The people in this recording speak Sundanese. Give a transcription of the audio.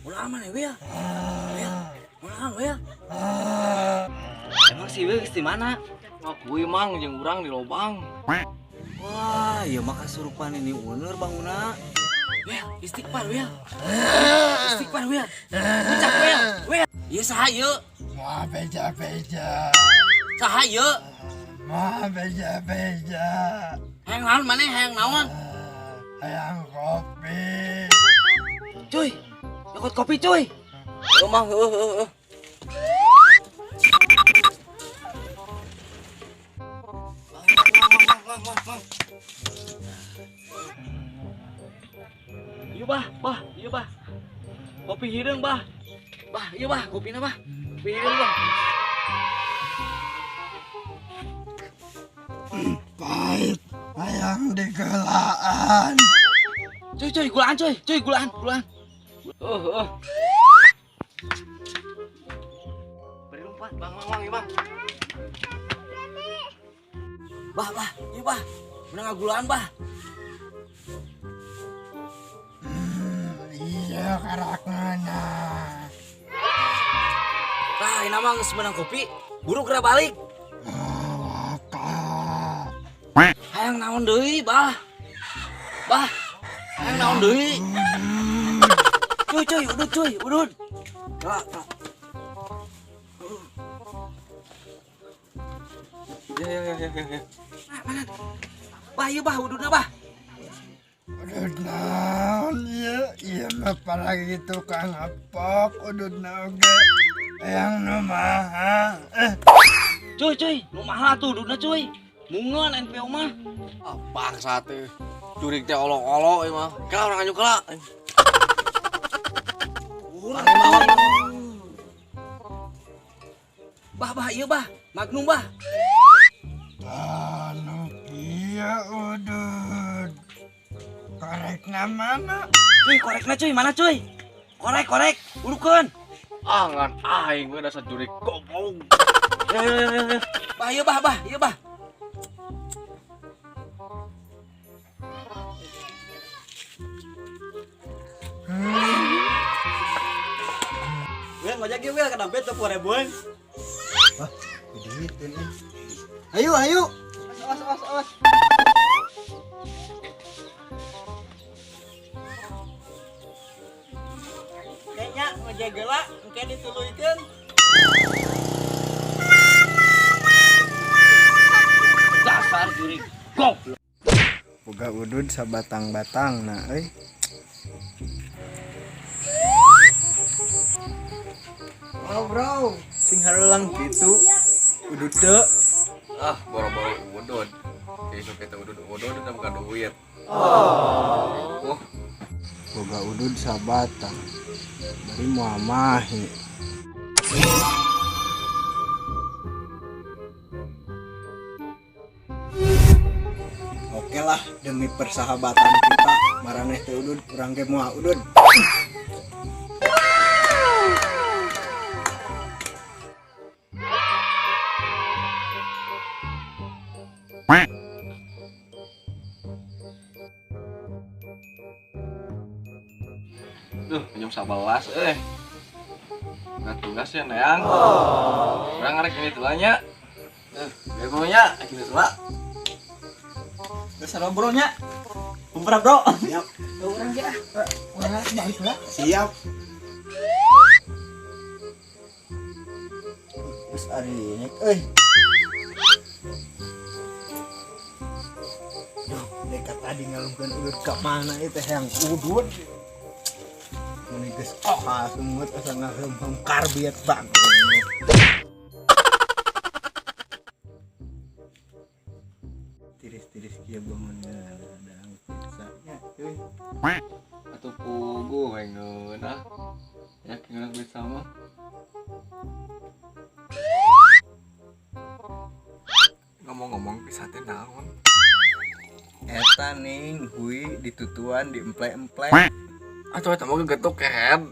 Ulah mana Wil? Wil, ulah Wil. Emang si Wil geus di mana? Ngakui mang jeung urang di lobang. Wah, ieu mah kasurupan ini uner banguna. Wil, istighfar Wil. Istighfar Wil. Ucap Wil. Wil. Ieu saha ieu? Moal beja-beja. Saha ieu? Moal beja-beja. Hayang naon maneh hayang naon? Hayang kopi. Cuy, nyokot kopi cuy. Heuh mang heuh heuh heuh. Mang mang mang mang. Ieu bah, bah, ieu bah. Kopi hideung bah. Bah, ieu bah, kopina bah. Kopi hideung bah. Pahit. Hayang digelaan. Cuy, cuy, gulaan cuy, cuy, gulaan, gulaan. Heuh heuh. Beri lompat. Bang mang mang ieu bang. Bah, bah, ieu bah. Menang ngagulaan bah. Iya karakana. Tah, ini mah geus menang kopi, buru geura balik. Waka. Hayang naon deui, bah. Bah. Hayang naon deui? Cuy, cuy, udut cuy, udut. Kelak, kelak. Ya ya ya ya ya. Nah, mana? Bah, ieu bah, udutna bah. Udut naon ieu? Ieu mah paragi tukang ngepok udutna oge. Hayang nu mahal. Cuy, cuy, nu mahal atuh udutna cuy. Mungeun NPO mah. Ah bangsa teh. Jurig teh olok-olok ieu mah. Kela urang anjuk kela. Bah, bah, ieu bah. Magnum bah. Anu kieu udut. Korekna mana? Cuy, korekna cuy, mana cuy? Korek, korek, urukeun. Ah ngan aing we dasar jurig goblok. Ya ya ya ya. Bah, ieu bah, bah, ieu bah. Wil, ngojek Wil, ke dompet tuh ribuan. Wah, duitin nih. Ayo, ayo. Awas, awas, awas. Kayaknya ngojek geula, engke dituluykeun. Dasar jurig goblok. Boga udud sabatang-batang nah euy. Bro, bro, sing harulang kitu. Udud teu. Ah boro-boro udud. Besok kita udud-udud udah bukan duit. Oh. Boga udud sabatang. Bari moal mahi. Oke lah, demi persahabatan kita, maraneh teh udud, urang ge moal udud. Duh, jam 11 eh. Nggak tugas ya, Nayang. Urang ngarek ini tulanya. Bego nya, ini tula. Geus sarua bro nya. Kumpul bro. Siap. Urang ge ah. Urang balik lah. Siap. Terus ari ini euy. Duh, dekat tadi ngalungkeun udud ka mana ieu teh yang udud. Mun geus ah sungut asa ngaheum-heum karbiet banget. Tiris-tiris kieu bangun ada pizza nya euy. Atuh puguh we ngeunah. Ya ngeunah pizza mah. Ngomong-ngomong pizza teh naon? Eta ning hui ditutuan diemple-emple. Atuh eta mah gegetuk kehed.